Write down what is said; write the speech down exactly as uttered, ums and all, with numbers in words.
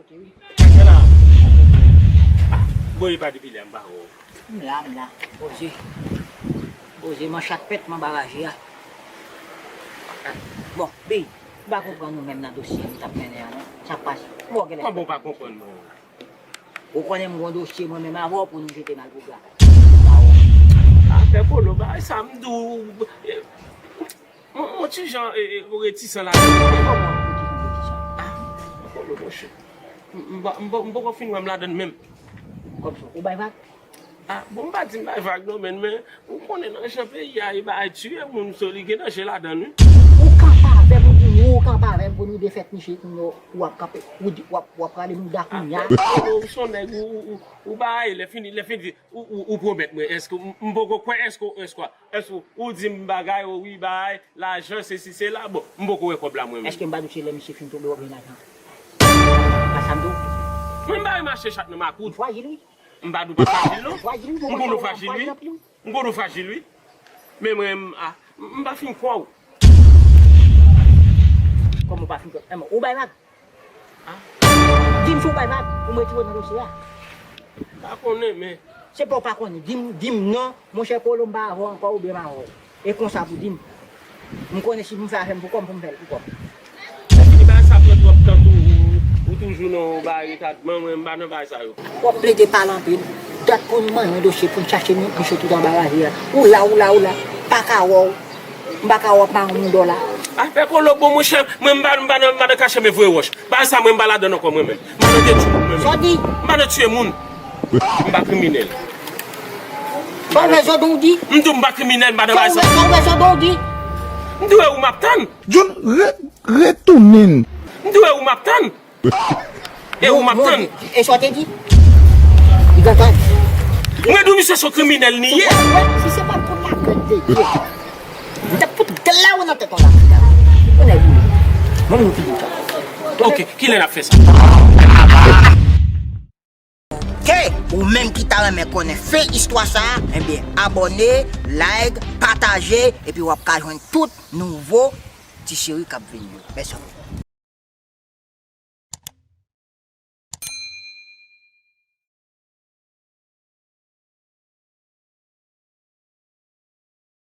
Kaka la. Bon, e pa depi lè m pa wè w. M la, m la. Poze. Poze, man chat pèt, man baraje a. Bon, Bey, m pa konprann ou menm nan dosye m t ap mennen an, non. Sa k pase? Bon, genlè. Kòman w pa konprann mwen? Ou konnen m gon dosye mwen menm avè w pou nou jete nan l pou gra. Afè Kolo, bagay sa m di w, e, m, m ti jan, e, e, retisan ladan l. Kòman ou di m retisan? Ah, Kolo, monchè. M, m pa, m pa, m poko fin wè m ladan l menm. Kòmsi, ou bay vag? Ah, bon, m pa di m bay vag non, men, men, ou konnen nan jan peyi a ye, bagay tiye moun, so li gen danje ladan l, wi. Ou kanpe avè m, ou di m, ou kanpe avè m pou nou defèt misye, nou, w ap kanpe, ou di, w ap, w ap rale mouda kounye a. Afè Kolo, ou se yon nèg, ou, ou, ou, ou bay, lè fini, lè fini, ou, ou, ou pwomèt mwen, èske m, m poko kwè, èske, èske, èske ou di m bagay, o wi, bay, lajan, sesi, sela, bon, m poko wè kòb la mwen menm. Èske m pa di w se lè misye fin tonbe w ap jwenn lajan? Pa sa m di w? Mwen m pa renmen mache chat nan makout. Ou frajil, wi. M pa di w pa frajil, non. Ou frajil, wi. M konnen w frajil, wi. M konnen w frajil, wi. Men mwen, m, a, m, m pa fin kwè w. Kòman w pa fin kwè m? Ou bay vag? Ah. Di m si w bay vag pou m retire w nan dosye a. M pa konnen, men. Se pa w pa konnen. Di m, di m non, monchè Kolo, m pa avè w ankò oubyen m avè w. E konsa pou di m. M konnen si pou m fè afè m pou kò m, pou m fè l pou kò m. Lè fini bagay sa pran twòp tan tou, ou, ou toujou nan yon bagay retardman, mwen m pa nan bagay sa yo. W ap plede pale anpil. Dat pou n manyen yon dosye pou n chache misye tout anba raje a. Ou la, ou la, ou la. Pa ka wè w. M pa ka wè w ap mare moun dò la. Afè Kolo, bon, monchè, mwen m pa, m pa nan, m pa nan kache men voye wòch. Bagay sa mwen m pa ladan ankò mwen menm. M pa nan detwi moun mwen menm. Sa w di? M pa nan tiye moun. M pa kriminèl. Sa w wè Jodon di? M di w m pa kriminèl, m pa nan bagay sa. Sa w wè Jodon di? M di w e ou m ap tann. John, re-, retounen. M di w e ou m ap tann. E ou m ap tann. E sa w te di? Li gentan. Mwen di w misye se yon kriminèl li ye. Si se pa t pou lakrent de Dye, m t ap fout dèl la ou nan tèt ou la. Ou nèg ou ye. Mwen, mwen fini sa. Ok, kilè n ap fè sa? Ok, ou menm ki ta renmen konnen fen istwa sa a, ebyen, abòne, like, pataje, epi w ap ka jwenn tout nouvo ti seri k ap vini yo. Bèl sòt.